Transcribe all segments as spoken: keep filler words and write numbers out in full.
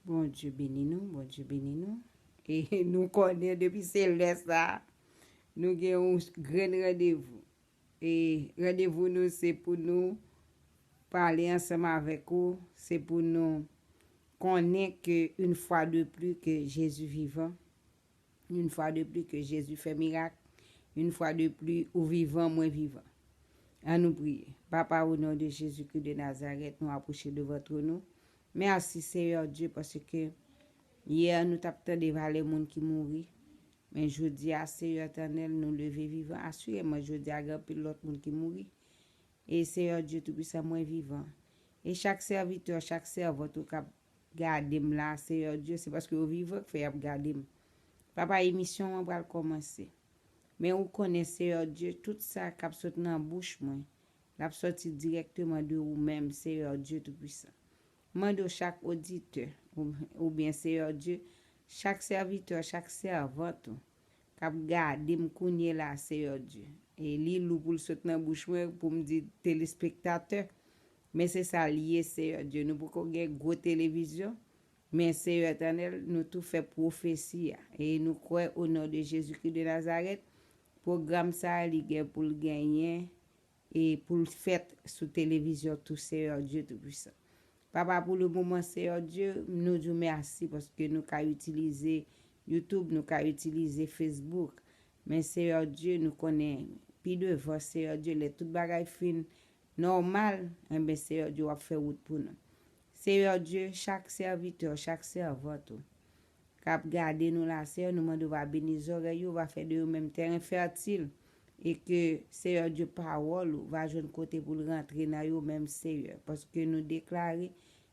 Bondye beni nou, Bondye beni nou. E nou konnen depi se lè sa, nou gen yon grenn randevou. E randevou nou se pou nou pale ansanm avèk ou, se pou nou konnen ke une fois de plus ke Jezi vivan, une fois de plus ke Jezi fè mirak, une fois de plus ou vivan, mwen vivan. Ann nou priye. Papa, au nom de Jésus-Christ de Nazareth, nou apwoche devan twòn ou. Mèsi, Seyè Dye, paske yè nou t ap tande valè moun ki mouri. Men jodi a, Seyè Etènèl, nou leve vivan. Asireman, jodi a, gen anpil lòt moun ki mouri. E Seyè Dye Toupisan, mwen vivan. E chak sèvitè, chak sèvant ou k ap gade m la, Seyè Dye, se paske yo vivan k fè y ap gade m. Papa, emisyon an pral kòmanse. Men ou konnen, Seyè Dye, tout sa k ap sot nan bouch mwen, l ap sòti dirèkteman de ou menm, Seyè Dye Toupisan. Mande w chak oditè, ou, oubyen Seyè Dye, chak sèvitè, chak sèvant ou, k ap gade m kounye la, Seyè Dye. E li lou pou l sot nan bouch mwen pou m di telespektatè. Men se sa l ye, Seyè Dye. Nou poko gen gwo televizyon, men Seyè Etènèl, nou tou fè pwofesi a. E nou kwè, au nom de Jésus-Christ de Nazareth, pwogram sa a, li gen pou l genyen e pou l fèt sou televizyon tou, Seyè Dye Toupisan. Papa, pou le moman, Seyè Dye, nou di w mèsi paske nou ka itilize YouTube, nou ka itilize Facebook. Men, Seyè Dye, nou konnen pi devan, Seyè Dye, lè tout bagay fin nòmal, enben, Seyè Dye, w ap fè wout pou nou. Seyè Dye, chak sèvitè, chak sèvant ou k ap gade nou la, Seyè, nou mande w va beni zòrèy yo, va fè de yo menm tèren fètil, e ke, Seyè Dye, pawòl ou va jwenn kote pou l rantre nan yo menm, Seyè, paske nou deklare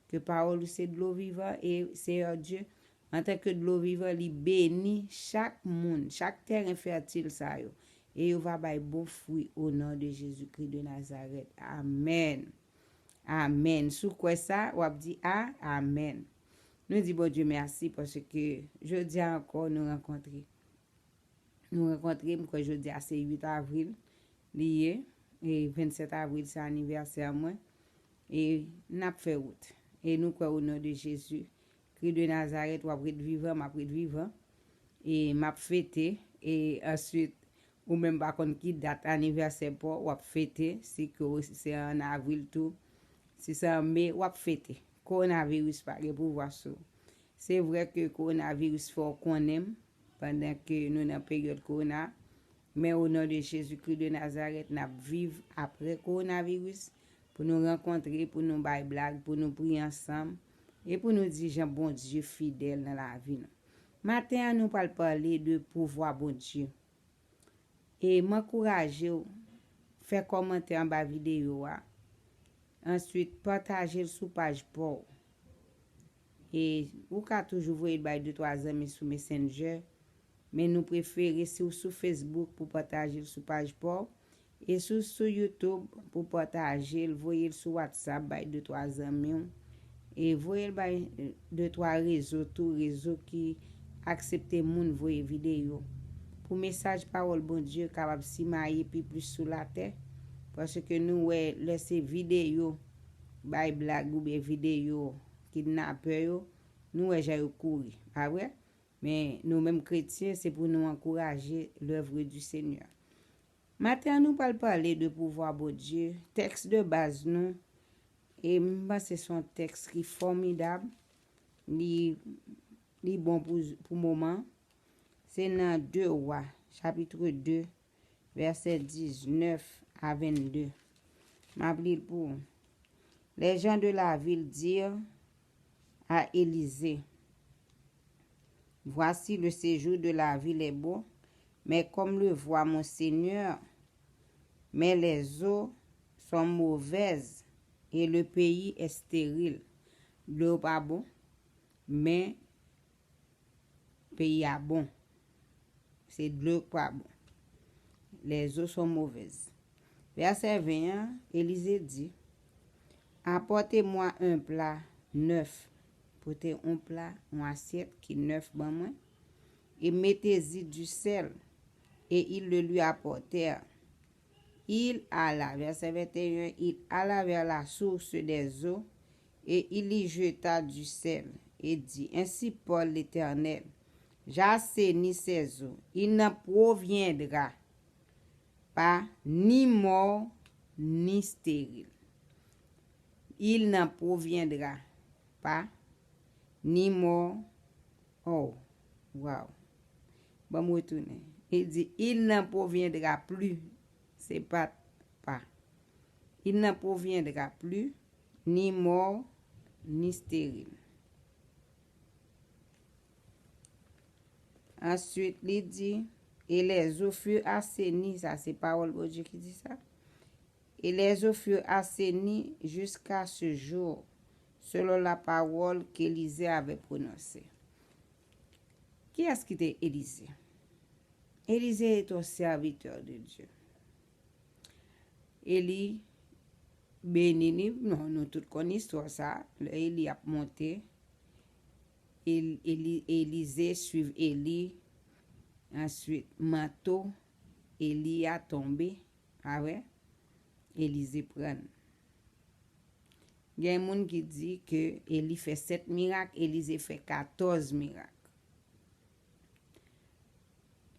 ke pawòl ou se dlo vivan, e, Seyè Dye, antanke dlo vivan, li beni chak moun, chak tèren fètil sa yo, e yo va bay bon fwi, au nom de Jésus-Christ de Nazareth. Amèn. Amèn. Si w kwè sa, w ap di a, amèn. Nou di Bondye mèsi paske jodi a ankò nou rankontre. Nou rankontre, m kwè jodi a se uit avril li ye, e vennsèt avril se anivèsè mwen, e n ap fè wout. E nou kwè, au nom de Jésus, Christ de Nazareth, w ap ret vivan, m ap ret vivan, e m ap fete, e answit, ou menm pa konn ki dat anivèsè pa w, w ap fete, si ke w se an avril tou, si se an me, w ap fete. Kowonaviris pa gen pouvwa sou ou. Se vre ke kowonaviris fè w konnen m, pandan ke nou nan peryòd kowona, men au nom de Jésus-Christ de Nazareth, n ap viv apre kowonaviris, pou nou rankontre, pou nou bay blag, pou nou priye ansanm, e pou nou di jan Bondye fidèl nan lavi nou. Maten an, nou pral pale de pouvwa Bondye. E m ankouraje w, fè kòmantè anba videyo a. Answit, pataje l sou paj pa w. E ou ka toujou voye l bay de twa zanmi sou Messenger, men nou prefere si w sou Facebook pou pataje l sou paj pa w, e si w sou YouTube pou pataje l, voye l sou WhatsApp bay de twa zanmi w, e voye l bay, eh, de twa rezo tou, rezo ki aksepte moun voye videyo. Pou mesaj pawòl Bondye kapab simaye pi plis sou latè, paske nou wè lè se videyo bay blag oubyen videyo kidnapè yo, nou wè jan yo kouri, pa vre? Men nou menm kretyen, se pou nou ankouraje l'œuvre du Seigneur. Maten an, nou pral pale de pouvwa Bondye, tèks de baz nou, e m panse se yon tèks ki fòmidab, li, li bon pou, pou moman. Se nan de Wa, chapitre de, vèsè diznèf a vennde. M ap li l pou ou. Les gens de la ville dirent à Élisée, Voici, le séjour de la ville est bon, mais comme le voit mon seigneur, mais les eaux sont mauvaises et le pays est stérile. Dlo yo pa bon, men peyi a bon. Se dlo yo k pa bon. Les eaux sont mauvaises. Vèsè ven an, Elize di, Apportez-moi un plat neuf. Pote yon pla, yon asyèt ki nèf ban mwen. Et mettez-y du sel, et ils le lui apportèrent. Il alla, vèsè venteyen, il alla vers la source des eaux, et il y jeta du sel, et dit, Ainsi parle l'Éternel, J'assainis ces eaux, il n'en proviendra pas ni mort ni stérile. Il n'en proviendra pas ni mort. Oh, wow. Ban m retounen. Li di, Il n'en proviendra plus. Se pa, pa. Il n'en proviendra plus ni mort ni stérile. Answit, li di, Et les eaux furent assainies, sa se pawòl Bondye ki di sa. Et les eaux furent assainies jusqu'à ce jour, selon la parole qu'Élisée avait prononcée. Kiyès ki te Elize? Elize est un serviteur de Dieu. Eli beni li, non, nou tout konn istwa sa. Lè Eli ap monte, El- Eli- Elize swiv Eli. Answit, manto Eli a tonbe. A wè, Elize pran l. Gen moun ki di ke Eli fè sèt mirak, Elize fè katòz mirak.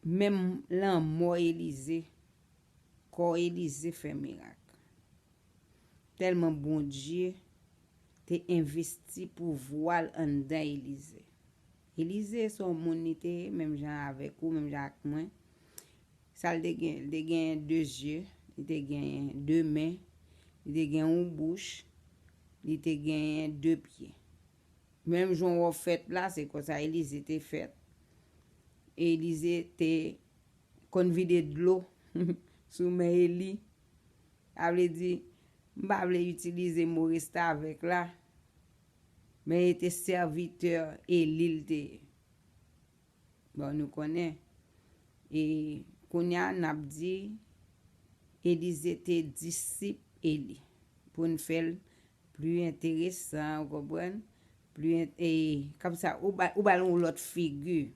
Menm lanmò Elize, kò Elize fè mirak. Tèlman Bondye te envesti pouvwa l anndan Elize. Elize se yon moun li te ye, menm jan avèk ou, menm jan ak mwen. Sa l te gen? Li te gen de zye, li te gen de men, li te gen yon bouch, li te gen de pye. Menm jan w fèt la, se konsa Elize te fèt. Elize te konn vide dlo sou men Eli. Sa vle di, m pa vle itilize mo restavèk la, men li te sèvitè Eli l te ye. Bon, nou konnen. E kounye a, n ap di, Elize te disip Eli. Pou n fè l pli enteresan, ou konprann? Pli en- e, kòmsa, ou ba, ou ba l yon lòt figi.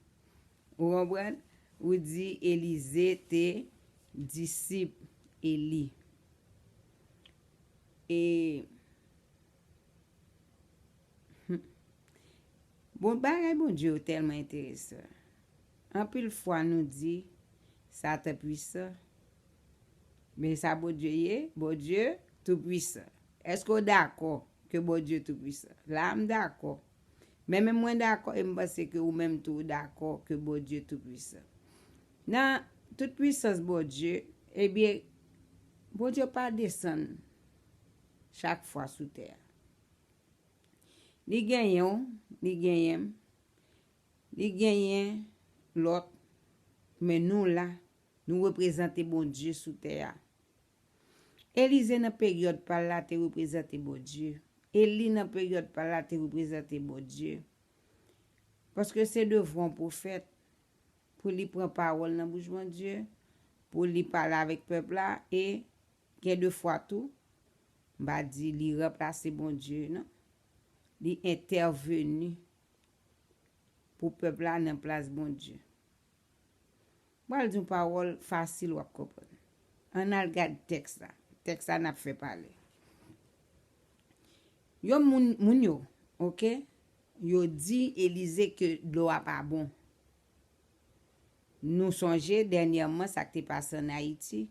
Ou konprann? Ou di Elize te disip Eli. E, hmm. Bon, bagay Bondye yo tèlman enteresan. Anpil fwa nou di, Satan pwisan. Men sa Bondye ye, Bondye tou pwisan. Èske w dakò ke Bondye tou pwisan? La, m dakò. Men menm mwen dakò, e m panse ke ou menm tou ou dakò ke Bondye tou pwisan. Nan tout pwisans Bondye, ebyen, Bondye pa desann chak fwa sou tè a. Li genyen w, li genyen m, li genyen lòt, men nou la, nou reprezante Bondye sou tè a. Elize nan peryòd pa l la te reprezante Bondye. Eli nan peryòd pa l la te reprezante Bondye. Paske se devwa yon pwofèt pou li pran pawòl nan bouch Bondye, pou li pale avèk pèp la, e gen de fwa tou, m pa di li ranplase Bondye, non. Li entèveni pou pèp la nan plas Bondye. M pral di yon pawòl fasil w ap konprann. Ann al gad tèks la. Tèks la n ap fè pale. Yo moun, moun yo, oke? Yo di Elize ke dlo a pa bon. Nou sonje dènyèman sa k te pase ann Ayiti.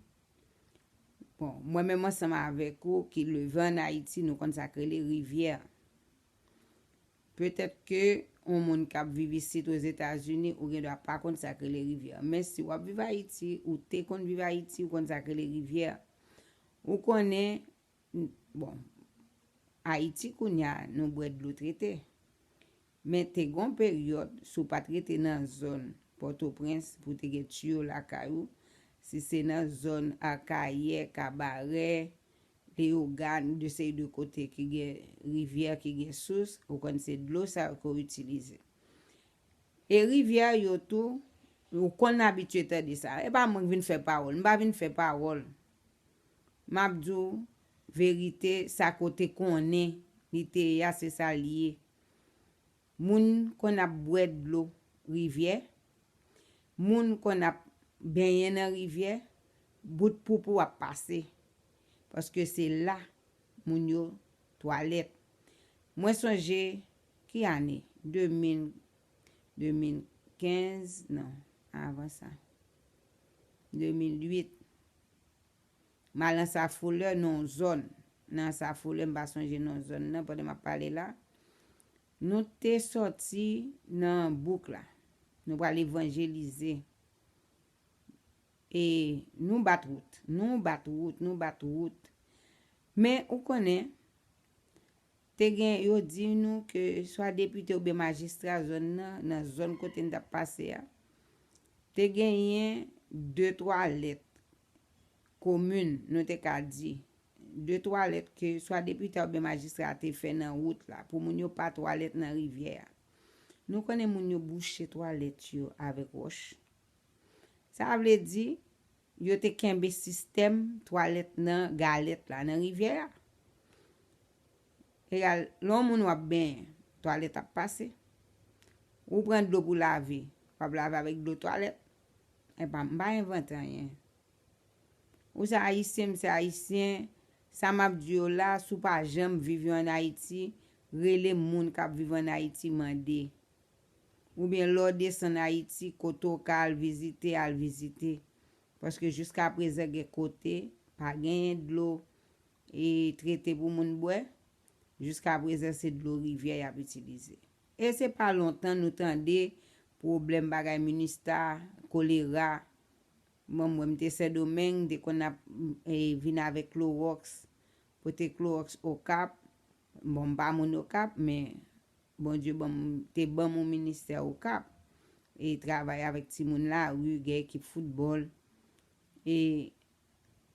Bon, mwen menm ansanm avèk ou ki leve ann Ayiti, nou konn sa k rele rivyè. Petèt ke yon moun k ap viv isit Ozetazini, ou gen dwa pa konn sa k rele rivyè. Men si w ap viv Ayiti, ou te konn viv Ayiti, ou konn sa k rele rivyè. Ou konnen, bon, Ayiti kounye a, nou bwè dlo trete. Men te gen yon peryòd, si w pa t rete nan zòn Pòtoprens, pou te gen tiyo lakay ou, si se nan zòn Akayè, Kabarè, Leyogàn, de seri de kote ki gen rivyè, ki gen sous, ou konn se dlo sa yo ke w itilize. E rivyè yo tou, ou konn abitye tande sa. E pa mwen k vin fè pawòl, m pa vin fè pawòl. M ap di w verite, sa ke w te konnen li te ye a, se sa l ye. Moun konn ap bwè dlo rivyè, moun konn ap benyen nan rivyè, bout poupou ap pase. Paske se la moun yo twalèt. Mwen sonje, ki ane? de mil, de mil kenz, non, avan sa. De mil uit. M al nan Safolè, nan yon zòn. Nan Safolè, m pa sonje non zòn nan pandan m ap pale la. Nou te sòti nan bouk la. Nou pral evanjelize. E nou bat wout, nou bat wout, nou bat wout. Men ou konnen, te gen, yo di nou ke swa depite oubyen majistra zòn nan, nan zòn kote n t ap pase a, te genyen de twalèt komin, nou te ka di, de twalèt ke swa depite oubyen majistra te fè nan wout la, pou moun yo pa twalèt nan rivyè a. Nou konnen moun yo bouche twalèt yo avèk wòch. Sa vle di, yo te kenbe sistèm twalèt nan galèt la, nan rivyè a. Egal, lè yon moun w ap benyen, twalèt ap pase. Ou pran dlo pou lave, w ap lave avèk dlo twalèt. E pa, m pa envante anyen. Ou se ayisyen, m se ayisyen. Sa m ap di yo la, si w pa janm viv yo ann Ayiti, rele moun k ap viv ann Ayiti, mande. Oubyen lè w desann Ayiti, kote w ka al vizite, al vizite. Paske jiska prezan gen kote, pa genyen dlo e trete pou moun bwè. Jiska prezan se dlo rivyè y ap itilize. E se pa lontan nou tande pwoblèm bagay minista, kolera. Bon, mwen m te Sendomeng, m te konn ap e, vin avèk klowòks, pote klowòks Okap. Bon, m pa moun Okap, men Bondye ban m, te ban m yon ministè Okap. E travay avèk timoun lari, gen ekip foutbòl. E,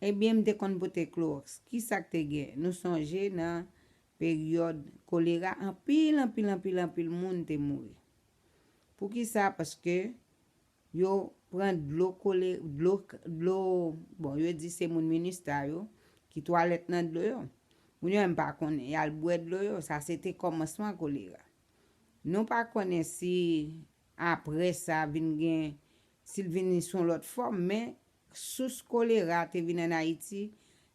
ebyen, m te konn pote klowòks. Ki sa k te gen? Nou sonje nan peryòd kolera, anpil, anpil, anpil, anpil moun te mouri. Poukisa? Paske yo pran dlo kole, dlo, dlo, bon, yo di se moun minista yo ki twalèt nan dlo yo. Moun yo menm pa konnen, y al bwè dlo yo, sa se te kòmansman kolera. Nou pa konnen si apre sa vin gen, si l vin sou lòt fòm, men sous kolera te vin ann Ayiti,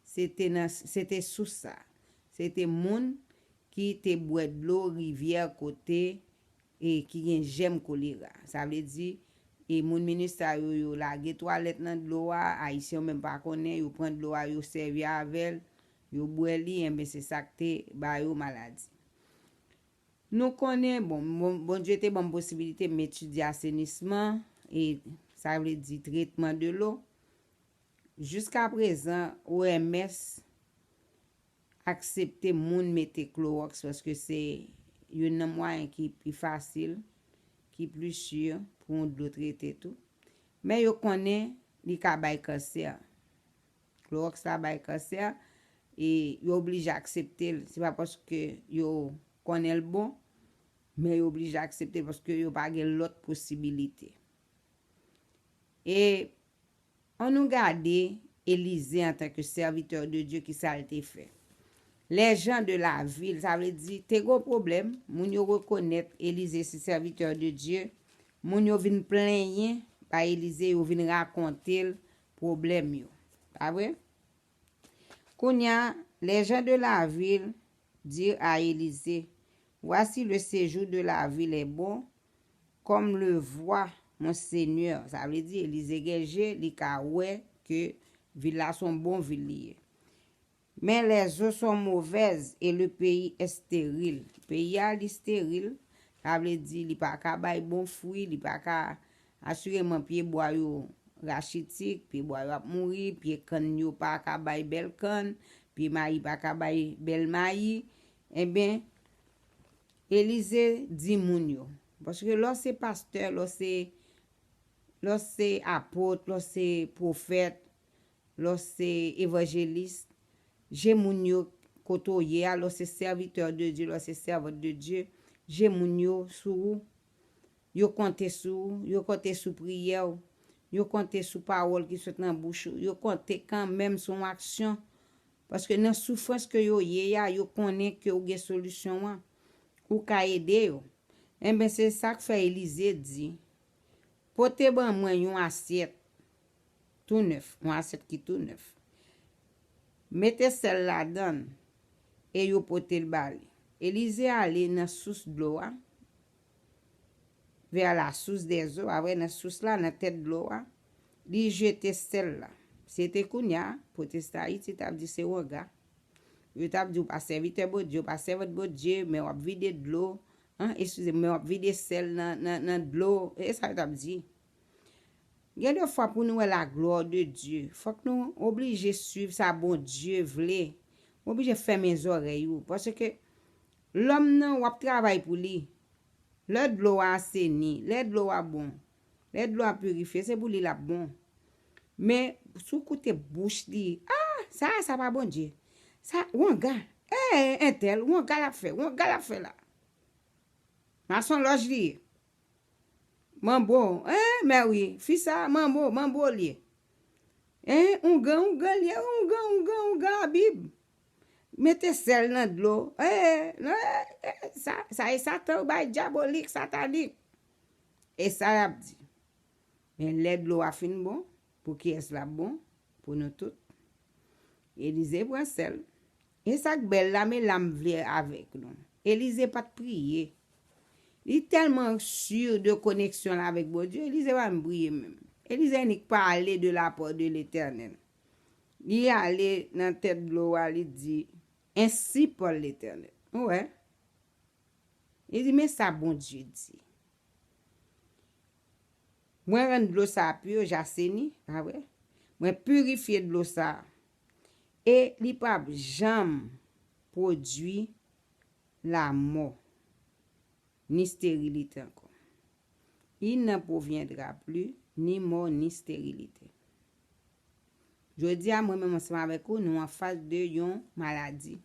se te nan, se te sous sa. Se te moun ki te bwè dlo rivyè kote e ki gen jèm kolera. Sa vle di, e moun minista yo, yo lage twalèt nan dlo a, ayisyen yo menm pa konnen, yo pran dlo a, yo sèvi avè l, yo bwè li, enben se sa k te ba yo maladi. Nou konnen, bon, bon, Bondye te ban m posibilite m etidye asenisman, e sa vle di tretman de lo. Jiska prezan, O M S aksepte moun mete klowòks paske se youn nan mwayen ki pi fasil, ki pli si pou yon dlo trete tou. Men yo konnen li ka bay kansè. Klowòks la bay kansè, e yo oblije aksepte l. Se pa paske yo konnen l bon, men yo oblije aksepte l paske yo pa gen lòt posibilite. E ann nou gade Elize antanke sèvitè de Dye, ki sa l te fè. Les gens de la ville, sa vle di, te gen pwoblèm, moun yo rekonèt Elize se sèvitè de Dye, moun yo vin plenyen bay Elize, yo vin rakonte l pwoblèm yo. Pa vre? Kounye a, les gens de la ville dirent à Élisée, voici le séjour de la ville est bon, comme le voit mon seigneur. Sa vle di, Elize gen je, li ka wè ke vil la se yon bon vil li ye. Men les eaux sont mauvaises et le pays est stérile. Peyi a, li steril, sa vle di, li pa ka bay bon fwi, li pa ka, asireman, pye bwa yo rachitik, pye bwa yo ap mouri, pye kann yo pa ka bay bèl kann, pye mayi pa ka bay bèl mayi. Enben, Elize di moun yo, paske lè w se pastè, lè w se, lè w se apot, lè w se pwofèt, lè w se evanjelis, je moun yo kote w ye a, lè w se sèvitè de Dye, lè w se sèvant de Dye, je moun yo sou ou. Yo konte sou ou, yo konte sou priyè w, yo konte sou pawòl ki sot nan bouch ou, yo konte kanmenm sou yon aksyon. Paske nan soufrans ke yo ye a, yo konnen ke w gen solisyon an. Ou ka ede yo. Enben, se sa k fè Elize di, pote ban mwen yon asyèt tou nèf, yon asyèt ki tou nèf. Mete sèl ladan l, e yo pote l ba li. Elize ale nan sous dlo a, vers la source des eaux, apre nan sous la, nan tèt dlo a, li jete sèl la. Se te kounye a, pwotestan Ayiti t ap di se wanga. Yo t ap di ou pa sèvitè Bondye, ou pa sèvant Bondye, men w ap vide dlo, an, eskize m, men w ap vide sèl nan, nan, nan dlo. E sa yo t ap di. Gen de fwa pou nou wè la gloire de Dieu, fòk nou oblije swiv sa Bondye vle. Ou oblije fèmen zòrèy ou. Paske lòm nan, w ap travay pou li. Lè dlo a aseni, lè dlo a bon, lè dlo a pirifye, se pou li l ap bon. Men, si w koute bouch li, ah, sa, sa pa Bondye. Sa, wanga, eh, entèl, wanga l ap fè, wanga l ap fè la. Masonlòj li ye. Manbo, eh, mè wi, fi sa, manbo, manbo li ye. Eh, oungan, oungan li ye, oungan, oungan, oungan, Labib. Mete sèl nan dlo. Eh, non, eh, eh, sa, sa e Satan, yon bagay dyabolik, satanik. E sa y ap di. Men lè dlo a fin bon, pou kiyès l ap bon? Pou nou tout. Elize pran sèl. E sa k bèl la, men la m vle avèk nou. Elize pa t priye. Li tèlman si de koneksyon l avèk Bondye, Elize pa menm priye menm. Elize annik pale de la part de Letènèl. Li ale nan tèt dlo a, li di, ainsi parle l'Éternel. Ou wè? Li di, men sa Bondye di. Mwen rann dlo sa a pi, j aseni, pa vre? Mwen pirifye dlo sa a. E li p ap janm pwodui lamò, ni sterilite ankò. Il n'en proviendra plus ni mort ni stérilité. Jodi a, mwen menm ansanm avèk ou, nou anfas de yon maladi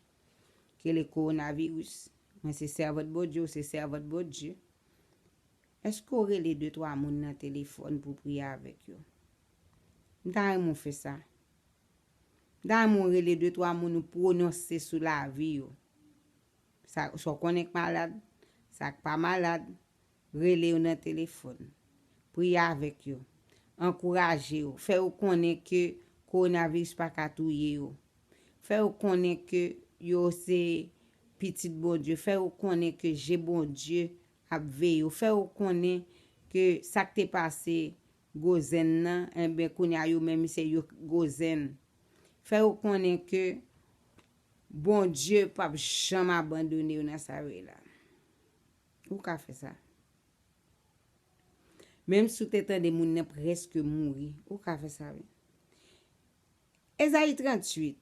ki rele kowonaviris. Mwen se sèvant Bondye, ou se sèvant Bondye. Èske w rele de twa moun nan telefòn pou w priye avèk yo? M ta renmen w fè sa. M ta renmen w rele de twa moun ou pwononse sou lavi yo. Sa, sa w konnen k malad, sa k pa malad, rele yo nan telefòn. Priye avèk yo. Ankouraje yo. Fè yo konnen ke kowonaviris pa ka touye yo. Fè yo konnen ke yo se pitit Bondye. Fè yo konnen ke je Bondye ap veye yo. Fè yo konnen ke sa k te pase Gozen nan, enben, kounye a yo menm se yo Gozen. Fè yo konnen ke Bondye p ap janm abandone yo nan sa yo ye la. Ou ka fè sa. Menm si w te tande moun nan prèske mouri, ou ka fè sa, wi. Ezayi tranntuit,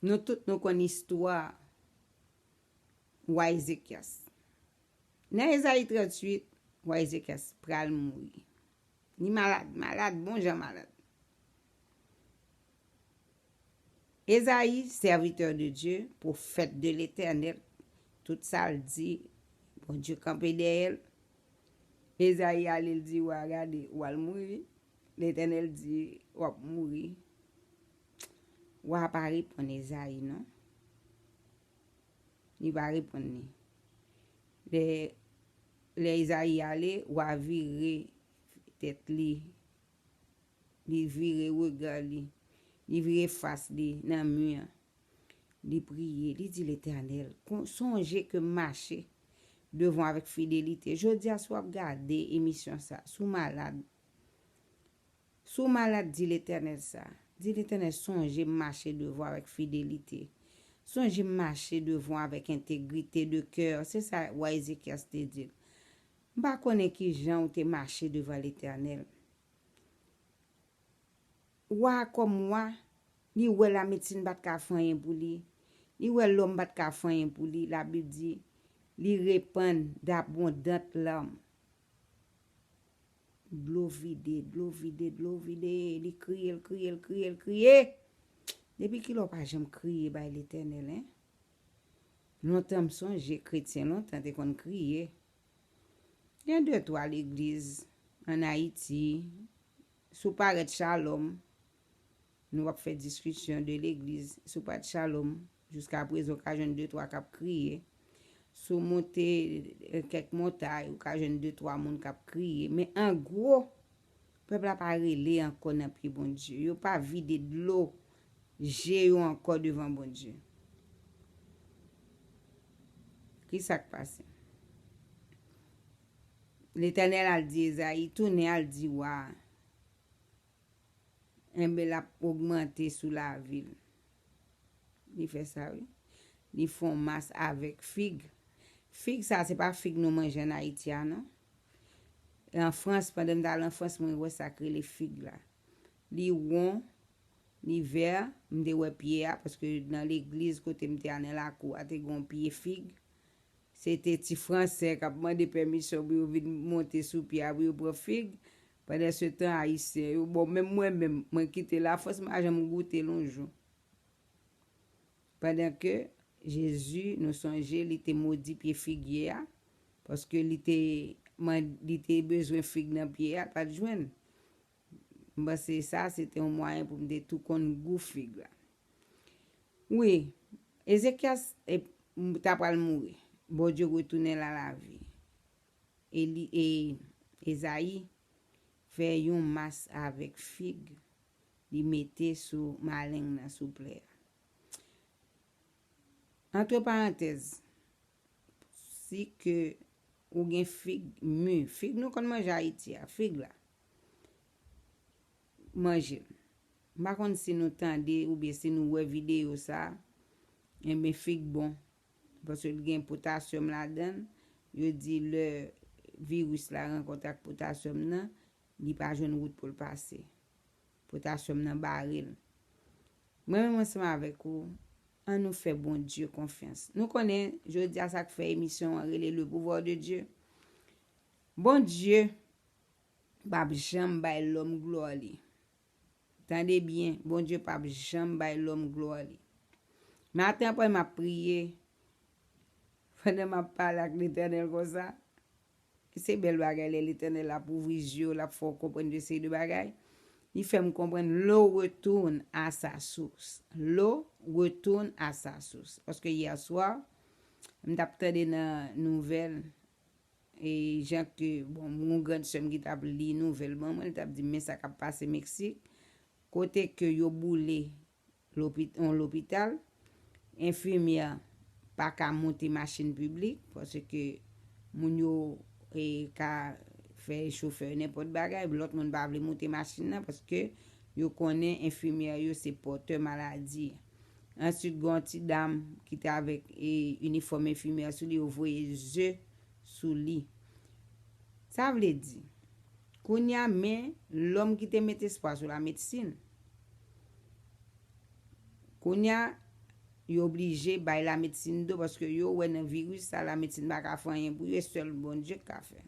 nou tout nou konn istwa wa Ezekyas. Nan Ezayi tranntuit, wa Ezekyas pral mouri. Li malad, malad, bon jan malad. Ezayi, serviteur de Dieu, prophète de l'Éternel, tout sa l di, Bondye kanpe dèyè l. Ezayi ale, l di wa, gade, w al mouri. Letènèl di, w ap mouri. Wa pa reponn Ezayi, non. Li pa reponn li. Lè, lè Ezayi ale, wa vire tèt li. Li vire rega li. Li vire fas li nan mi an. Li priye, li di, Letènèl, kon-, sonje ke m mache devan w avèk fidelite. Jodi a, si w ap gade emisyon sa, si w malad, si w malad, di Letènèl sa. Di Letènèl, sonje m mache devan w avèk fidelite. Sonje m mache devan w avèk entegrite de kè. Se sa wa Ezekyas te di l. M pa konnen ki jan w te mache devan Letènèl. Wa a kòm wa, li wè lamedsin pa t ka fè anyen pou li. Li wè lòm pa t ka fè anyen pou li. Labib di, li repann d'abondant larmes. Dlo vide, dlo vide, dlo vide. Li kriye, l kriye, l kriye, l kriye. Depi kilè w pa janm kriye bay Letènèl, en? Lontan m sonje kretyen lontan te konn kriye. Gen de twa legliz ann Ayiti, si w parèt Shalom, nou p ap fè diskisyon de legliz, si w parèt Shalom, jiska prezan w ka jwenn de twa k ap kriye. Si w monte, eh, kèk montay, ou ka jwenn de twa moun k ap kriye. Men an gwo, pèp la pa rele ankò nan pye Bondye. Yo pa vide dlo je yo ankò devan Bondye. Ki sa k pase? Letènèl al di Ezayi, "Tounen al di wa a, enben l ap ogmante sou lavi l." Li fè sa, wi. Li fè yon mas avèk fig. Fig sa, se pa fig nou manje ann Ayiti a, non. An Frans, pandan m t al an Frans, mwen wè sa k rele fig la. Li won, li vè, m te wè pye a, paske nan legliz kote m te al nan lakou a, te gen yon pye fig. Se te ti Fransè k ap mande pèmisyon pou yo vin monte sou pye a, pou yo pran fig. Pandan se tan, Ayisyen yo, bon, menm mwen menm, mwen kite Lafrans, m pa janm goute l yon jou. Pandan ke Jezi, nou sonje, li te modi pye figye a, paske li te, man- li te bezwen fig nan pye a, l pa t jwenn. M panse sa, se te yon mwayen pou m te tou konn gou fig la. Wi, Ezekyas, e, m- ta pral mouri. Bondye retounen l a lavi. Eli, e, Ezayi fè yon mas avèk fig, li mete sou maleng nan, sou plè a. Antre parantèz, si ke ou gen fig mi, fig nou konn manje Ayiti a, fig la, manje l. M pa konn si nou tande oubyen si nou wè videyo sa, enben fig bon, paske l gen potasyòm ladan l. Yo di lè viris la rankontre ak potasyòm nan, li pa jwenn wout pou l pase. Potasyòm nan bare l. Mwen menm ansanm avèk ou, ann nou fè Bondye konfyans. Nou konnen, jodi a sa k fè emisyon an rele Le Pouvoir de Dieu. Bondye p ap janm bay lòm glwa li. Tande byen, Bondye p ap janm bay lòm glwa li. Maten an, pandan m ap priye, pandan m ap pale ak Letènèl konsa, se bèl bagay lè Letènèl ap ouvri zye w, l ap fè w konprann de seri de bagay. Li fè m konprann l'eau retourne à sa source. L'eau retourne à sa source. Paske yè swa, m t ap tande nan nouvèl, e jan ke, bon, yon grann sè m ki t ap li nouvèl ban mwen, li t ap di m, "Men sa k ap pase Meksik, kote ke yo boule lopi- yon lopital, enfimyè pa ka monte machin piblik, paske moun yo, e, ka fè chofè yo nenpòt bagay, lòt moun pa vle monte machin nan, paske yo konnen enfimyè yo se pòtè maladi." Answit, gen yon ti dam ki te avèk, e, inifòm enfimyè sou li, yo voye ze sou li. Sa vle di, kounye a, men lòm ki te met espwa sou lamedsin, kounye a, yo oblije bay lamedsin do, paske yo wè nan viris sa, lamedsin pa ka fè anyen pou yo, e sèl Bondye k ka fè.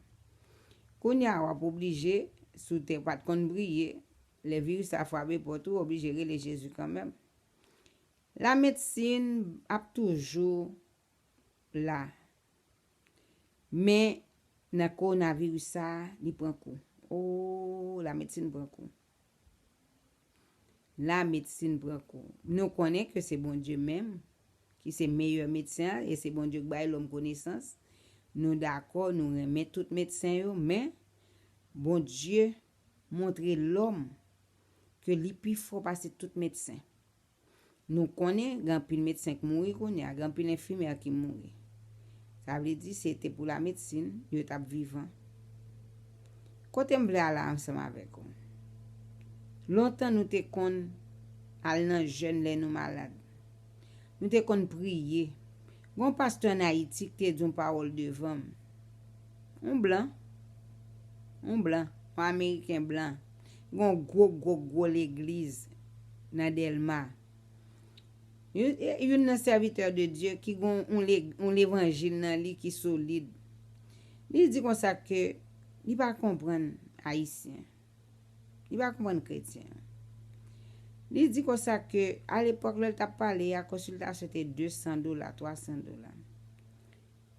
Kounye a, w ap oblije, si w te pa t konn priye, lè viris sa frape pòt ou, w oblije rele Jezi kanmenm. Lamedsin ap toujou la. Men, nan kowonaviris sa a, li pran kou. O, lamedsin pran kou. Lamedsin pran kou. Nou konnen ke se Bondye menm ki se meyè medsen an, e se Bondye k bay lòm konesans. Nou dakò, nou renmen tout medsen yo, men Bondye montre lòm ke li pi fò pase tout medsen. Nou konnen gen anpil medsen k mouri kounye a, gen anpil enfimyè ki mouri. Sa vle di, si se te pou lamedsin, yo t ap vivan. Kote m vle al la ansanm avèk ou? Lontan nou te konn al nan jèn lè nou malad. Nou te konn priye. Gon pastè ann Ayiti ki te di yon pawòl devan m. Yon blan. Yon blan. Yon ameriken blan. Gon gwo, gwo, gwo legliz nan Dèlma. Youn, youn nan sèvitè de Dye ki gon yon le- yon levanjil nan li ki solid. Li di konsa ke li pa konprann Ayisyen. Li pa konprann kretyen. Li di konsa ke, alepòk, lè l t ap pale a, konsiltasyon te de san dola, twa san dola.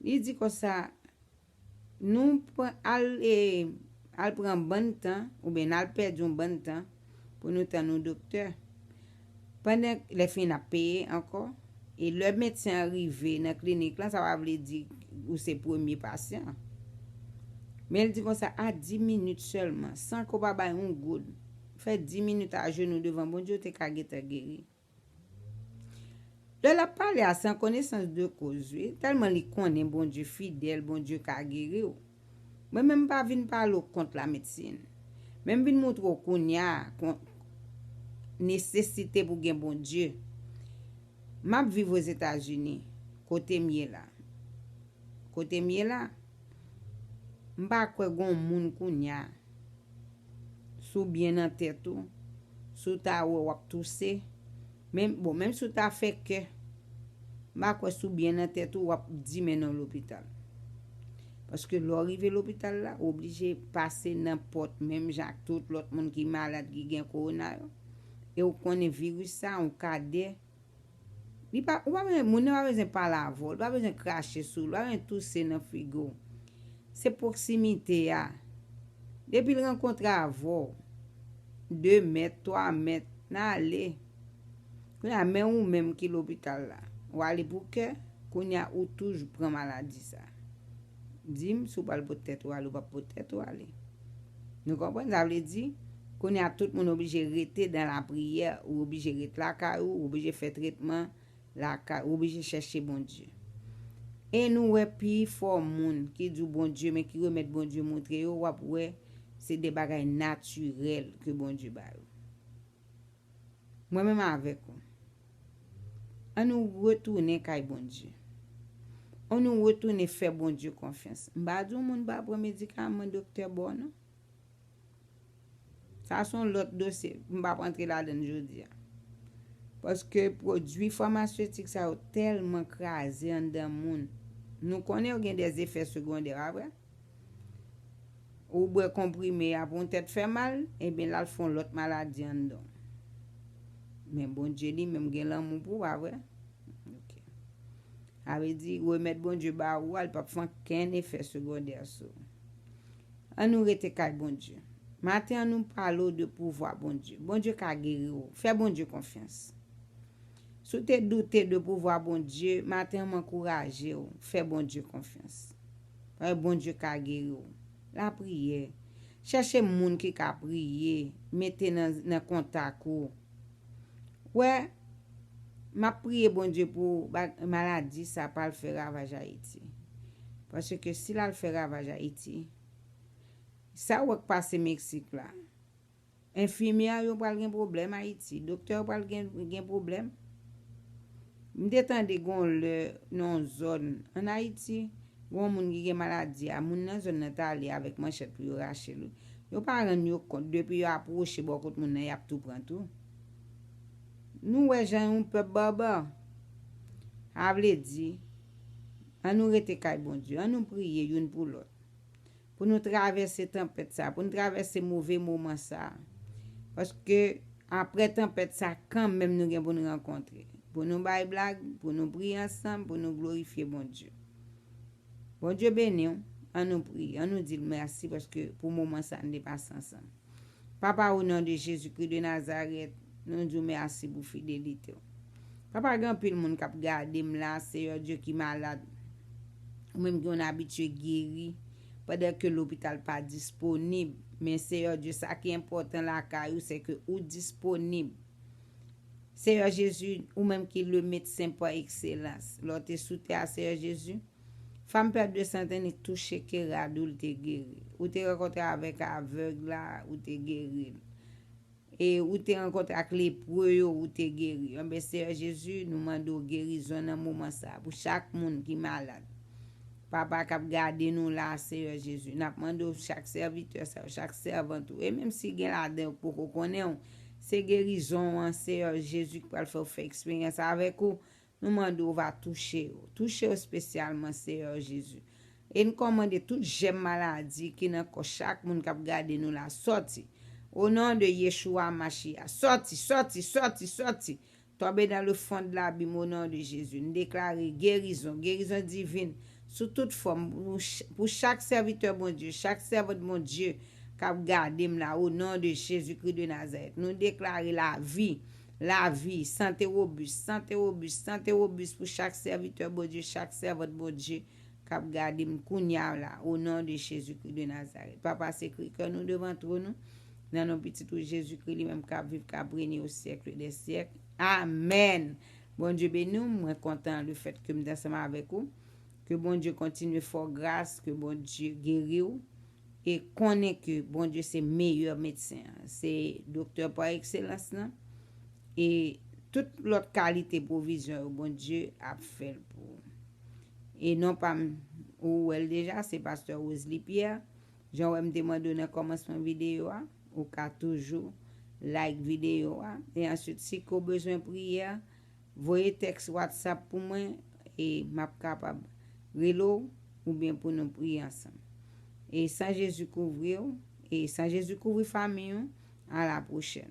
Li di konsa, nou pran, al, e, al pran bann tan, oubyen n al pèdi yon bann tan pou nou tann yon doktè. Pandan lè fini n ap peye ankò, e lè medsen an rive nan klinik lan, sa pa vle di ou se premye pasyan. Men l di konsa, a dis minit sèlman, san ke w pa bay yon goud, fè dis minit ajenou devan Bondye, ou te ka gentan geri. Lè l ap pale a, se an konesans de koz, wi, tèlman li konnen Bondye fidèl, Bondye ka geri w. Mwen menm m pa vin pale w kont lamedsin. Men m vin montre w kounye a kon nesesite pou gen Bondye. M ap viv Ozetazini, kote m ye la. Kote m ye la, m pa kwè gon moun kounye a, si w byen nan tèt ou, si w ta wè w ap touse, men, bon, menm si w ta fè kè, m pa kwè si w byen nan tèt ou, w ap di men nan lopital. Paske lè w rive lopital la, ou oblije pase nan pòt menm jan ak tout lòt moun ki malad, ki gen kowona yo. E w konnen viris sa, yon kadè, li pa, ou pa bezwen, moun nan pa bezwen pale avè w, li pa bezwen krache sou w, li pa bezwen touse nan figi w. Se pwoksimite a. Depi l rankontre avè w, de mèt, twa mèt, n ale. Kounye a, men ou menm ki lopital la, w ale pou kè, kounye a, ou toujou pran maladi sa. Di m, si w pral pot tèt ou ale, ou p ap pot tèt ou ale. Nou konprann? Sa vle di, kounye a, tout moun oblije rete dan lapriyè, ou oblije ret lakay ou, ou oblije fè tretman lakay, ou oblije chèche Bondye. E nou wè pifò moun ki di w Bondye, men ki remèd Bondye montre yo, w ap wè se de bagay natirèl ke Bondye ba yo. Mwen menm avèk ou. Ann nou retounen kay Bondye. Ann nou retounen fè Bondye konfyans. M pa di yon moun pa pran medikaman doktè ba w non. Sa se yon lòt dosye. M p ap antre ladan l jodi a. Paske pwodui famasetik sa yo tèlman kraze anndan moun. Nou konnen yo gen de efè segondè, pa vre? Ou bwè konprime a pou yon tèt fè mal, ebyen l al fè yon lòt maladi anndan w. Men Bondye li menm gen lanmou pou w, pa vre? Ok. Sa vle di, remèd Bondye ba ou a, li p ap fè ankenn efè segondè sou ou. Ann nou rete kay Bondye. Maten an, nou pale w de pouvwa Bondye. Bondye ka geri w. Fè Bondye konfyans. Si w te doute de pouvwa Bondye, maten an, m ankouraje w, fè Bondye konfyans. Paske Bondye ka geri w. Lapriyè. Chèche moun ki ka priye, mete nan, nan kontak ou. Wè, m ap priye Bondye pou ba-, maladi sa pa al fè ravaj Ayiti. Paske si l al fè ravaj Ayiti, sa w wè k pase Meksik la, enfimyè yo pral gen pwoblèm Ayiti, doktè yo pral gen, gen pwoblèm. M te tande gon lè nan yon zòn ann Ayiti, gon moun ki gen maladi a, moun nan zòn nan t ale avèk manchèt pou yo rache l. Yo pa rann yo kont, depi yo apwoche bò kot moun nan, y ap tou pran tou. Nou wè jan yon pèp baba. Sa vle di, ann nou rete kay Bondye, ann nou priye youn pou lòt. Pou nou travèse tanpèt sa, pou nou travèse move moman sa. Paske apre tanpèt sa, kanmenm nou gen pou nou rankontre. Pou nou bay blag, pou nou priye ansanm, pou nou glorifye Bondye. Bondye beni w, ann nou priye, ann nou di l mèsi paske pou moman sa n te pase ansanm. Papa, o non de Jezikri de Nazarèt, nou di w mèsi pou fidelite w. Papa, gen anpil moun k ap gade m la, Seyè Dye, ki malad. Ou menm ki yon abitye geri, pandan ke lopital pa disponib. Men Seyè Dye, sa ki enpòtan lakay ou, se ke ou disponib. Seyè Jezi, ou menm ki le medsen pa ekselans. Lè w te sou tè a, Seyè Jezi, fanm pèd de sante ni touche ke rad ou, l te geri. Ou te rankontre avèk avèg la, ou te geri l. E ou te rankontre ak lepre yo, ou te geri. Enben, Seyè Jezi, nou mande w gerizon nan moman sa a pou chak moun ki malad. Papa k ap gade nou la, Seyè Jezi, n ap mande w chak sèvitè sa yo, chak sèvant ou, e menm si gen ladan yo k poko konnen w, se gerizon an, Seyè Jezi, ki pral fè w fè eksperyans avèk ou. Nou mande w va touche yo. Touche yo espesyalman, Seyè Jezi. E n kòmande tout jèm maladi ki nan kò chak moun k ap gade nou la, sòti. O non de Yeshua Mashiach, sòti, sòti, sòti, sòti. Tonbe dans le fond de l'abîme, o non de Jezi. N deklare gerizon, gerizon divin sou tout fòm pou ch-, pou chak sèvitè Bondye, chak sèvant Bondye k ap gade m la, o non de Jezikri de Nazarèt. Nou deklare lavi, lavi, sante wobis, sante wobis, sante wobis pou chak sèvitè Bondye, chak sèvant Bondye k ap gade m kounye a la, o non de Jezikri de Nazarèt. Papa, se kri kè nou devan twòn ou, nan non pitit ou Jezikri, li menm k ap viv, k ap rene o syèk dè syèk. Amèn. Bondye beni w, mwen kontan lefèt ke m te ansanm avèk ou. Ke Bondye kontinye fè w gras, ke Bondye geri w. e konnen ke Bondye se meyè medsen an, se doktè pa ekselans lan, e tout lòt kalite pwovizyon yo, Bondye ap fè l pou ou. E non pa m, ou wè l deja, se pastè Rosalie Pierre. Jan w wè m te mande w nan kòmansman videyo a, ou ka toujou like videyo a. E answit, si ke w bezwen priyè, voye tèks WhatsApp pou mwen, e m ap kapab rele w oubyen pou nou priye ansanm. E san Jezi kouvri w, e san Jezi kouvri fanmi w, a la pwochèn.